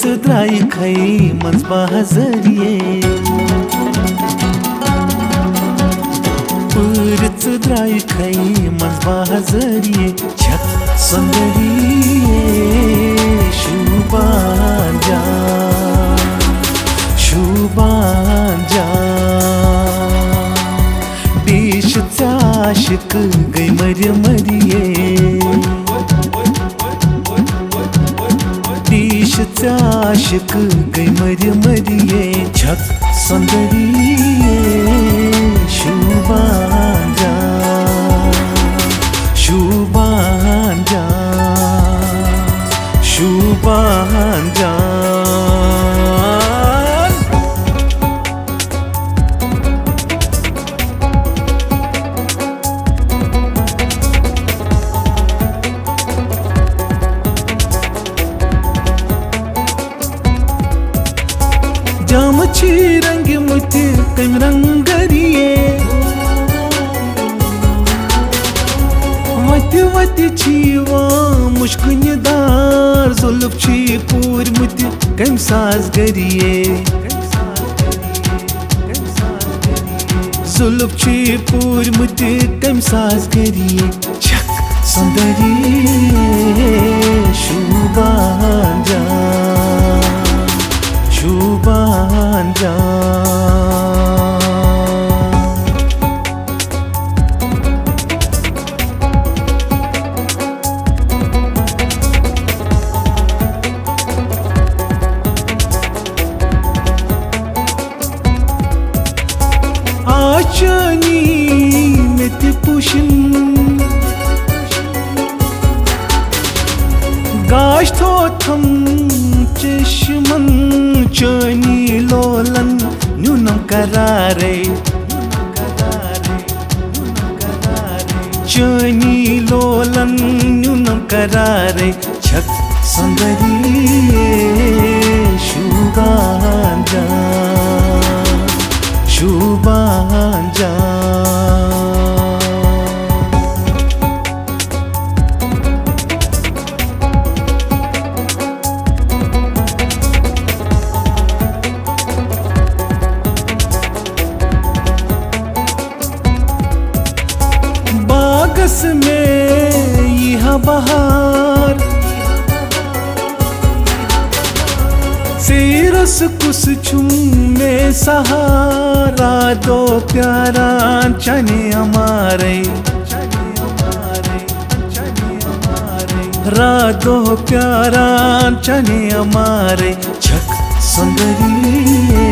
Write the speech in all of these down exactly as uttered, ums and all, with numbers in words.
ژٕ درٛایہِ کھے منٛز بازریے۔ پٲرۍ ژٕ درٛایہِ کھے منٛز بازریے۔ چھکھ سۄندریے شوٗبان جان، شوٗبان جان۔ بیٚیہِ چھِ ژےٚ عاشق گٔے مٔرۍ مٔریے۔ بیٚیہِ چھِ ژےٚ عاشق گٔے مٔرۍ مٔریے۔ چھکھ سۄندریے شوٗبان جان، شوٗبان جان، شوٗبان جان۔ جامہٕ چھی رنٛگۍ مٕتۍ کمہِ رنٛگہٕ ریے؟ وتہِ وتہِ چھی یِوان مُشکہٕ نِدار، زُلف چھی پوٗرۍ مٕتۍ کمہِ ساز گریے؟ زُلف چھی پوٗرۍ مٕتۍ کمہِ ساز گریے؟ چھکھ سۄندریے شوٗبان جان، شوٗبان جان۔ آ چٲنی مےٚ تہِ پوٗشِن، گاش تھوتھم چشمن، چٲنی لولن نیونم قرارے۔ چٲنی لولن نیونم قرارے۔ چھکھ سۄندریے شوٗبان جان، شوٗبان جان۔ باغس میں یی ہا بہار، ژیرس کُس چھُم مےٚ سہارا، دۄہ پیاران چنے امارے۔ راتھ دۄہ پیاران چنے امارے۔ چھکھ سۄندریے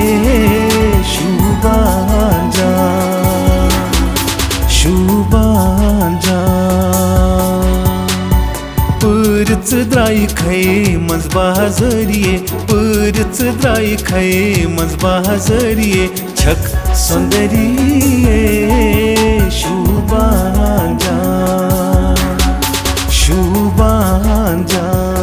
شوٗبان جان، شوٗبان جان۔ پٲرۍ ژٕ درٛایہِ کھے منٛز بازریے، پٲرۍ ژٕ درٛایہِ کھے منٛز بازریے۔ چھکھ سۄندریے شوٗبان جان، شوٗبان جان۔